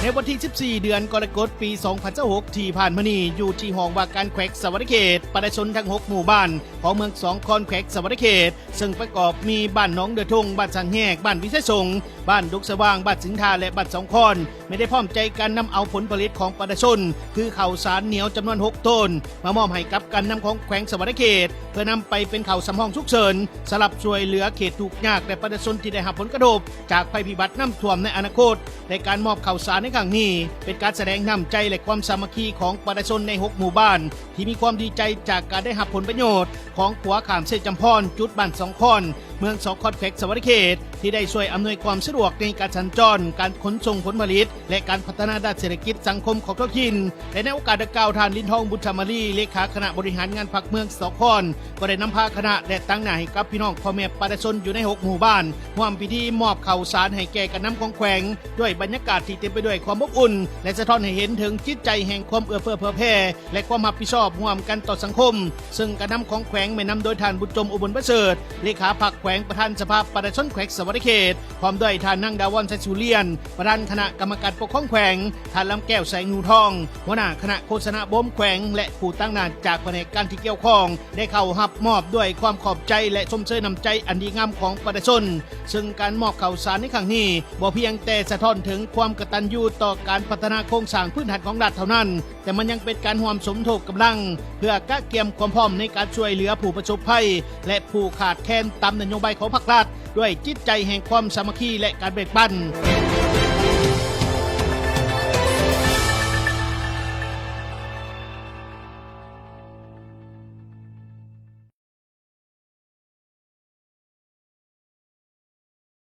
ໃນວັນທີສິບສີ່ ເດືອນກໍລະກົດ ປີສອງພັນຊາວຫົກ ທີ່ຜ່ານມານີ້ ຢູ່ທີ່ຫ້ອງວ່າການແຂວງສະຫວັນນະເຂດ ປະຊາຊົນທັງຫົກໝູ່ບ້ານຂອງເມືອງສອງຄອນ ແຂວງສະຫວັນນະເຂດ ເຊິ່ງປະກອບມີບ້ານໜອງເດືອທົ່ງ, ບ້ານສານແຮກ, ບ້ານວິໄຊສົງ, ບ້ານດົງສະຫວ່າງ, ບ້ານສິງທາ ແລະ ບ້ານສອງຄອນ ແມ່ນໄດ້ພ້ອມໃຈກັນນຳເອົາຜົນຜະລິດຂອງປະຊາຊົນ ຄືເຂົ້າສານໜຽວຈຳນວນຫົກໂຕນ ມາມອບໃຫ້ກັບການນຳຂອງແຂວງສະຫວັນນະເຂດ ເພື່ອນຳໄປເປັນເຂົ້າສຳຮອງສຸກເສີນ ສຳລັບຊ່ວຍເຫຼືອເຂດທຸກຍາກ ແລະ ປະຊາຊົນທີ່ໄດ້ຮັບຜົນກະທົບຈາກໄພພິບັດນ້ຳຖ້ວມໃນອະນາຄົດ ແລະ ການມອບເຂົ້າສານໃນຄັ້ງນີ້ ເປັນການສະແດງນ້ຳໃຈ ແລະ ຄວາມສາມັກຄີຂອງປະຊາຊົນໃນຫົກໝູ່ບ້ານ ທີ່ມີຄວາມດີໃຈຈາກການໄດ້ຮັບຜົນປະໂຫຍດຂອງຂົວຂ້າມເຊຈຳພອນ ຈຸດບ້ານສອງຄອນ ເມືອງສອງຄອນ ແຂວງສະຫວັນນະເຂດ ທີ່ໄດ້ຊ່ວຍອຳນວຍຄວາມສະດວກໃນການສັນຈອນ, ການຂົນສົ່ງຜົນຜະລິດ ແລະ ການພັດທະນາດ້ານເສດຖະກິດສັງຄົມຂອງທ້ອງຖິ່ນ ແລະ ໃນໂອກາດດັ່ງກ່າວ ທ່ານ ລິນທອງ ບຸນທະມາລີ ເລຂາຄະນະບໍລິຫານງານພັກເມືອງສອງຄອນ ກໍໄດ້ນຳພາຄະນະ ແລະ ຕາງໜ້າໃຫ້ກັບພີ່ນ້ອງພໍ່ແມ່ປະຊາຊົນຢູ່ໃນຫົກໝູ່ບ້ານ ຮ່ວມພິທີມອບເຂົ້າສານໃຫ້ແກ່ການນຳຂອງແຂວງ ດ້ວຍບັນຍາກາດທີ່ເຕັມໄປດ້ວຍຄວາມອົບອຸ່ນ ແລະ ສະທ້ອນໃຫ້ເຫັນເຖິງຈິດໃຈແຫ່ງຄວາມເອື້ອເຟື້ອເຜື່ອແຜ່ ແລະ ຄວາມຮັບຜິດຊອບຮ່ວມກັນຕໍ່ສັງຄົມ ເຊິ່ງການນຳຂອງແຂວງແມ່ນນຳໂດຍທ່ານ ບຸນຈົມ ອຸບົນປະເສີດ ເລຂາພັກແຂວງ, ປະທານສະພາປະຊາຊົນແຂວງສະຫວັນນະເຂດ ພ້ອມດ້ວຍທ່ານ ນາງ ດາວອນ ໄຊສຸລຽນ ປະທານຄະນະກຳມະການປົກຄອງແຂວງ, ທ່ານ ລຳແກ້ວ ແສງນູທອງ ຫົວໜ້າຄະນະໂຄສະນາບົມແຂວງ ແລະ ຜູ້ຕາງໜ້າຈາກພະແນກການທີ່ກ່ຽວຂ້ອງ ໄດ້ເຂົ້າຮັບມອບດ້ວຍຄວາມຂອບໃຈ ແລະ ຊົມເຊີຍນ້ຳໃຈອັນດີງາມຂອງປະຊາຊົນ ເຊິ່ງການມອບເຂົ້າສານໃນຄັ້ງນີ້ ບໍ່ພຽງແຕ່ສະທ້ອນເຖິງຄວາມກະຕັນຍູຕໍ່ການພັດທະນາໂຄງສ້າງພື້ນຖານຂອງລັດເທົ່ານັ້ນ, ແຕ່ມັນຍັງເປັນການຮ່ວມສົມທົບກຳລັງ ເພື່ອກະກຽມຄວາມພ້ອມໃນການຊ່ວຍເຫຼືອຜູ້ປະສົບໄພ ແລະ ຜູ້ຂາດແຄນຕາມນະໂຍບາຍຂອງພັກລັດ ດ້ວຍຈິດໃຈແຫ່ງຄວາມສາມັກຄີ ແລະ ການແບ່ງປັນ.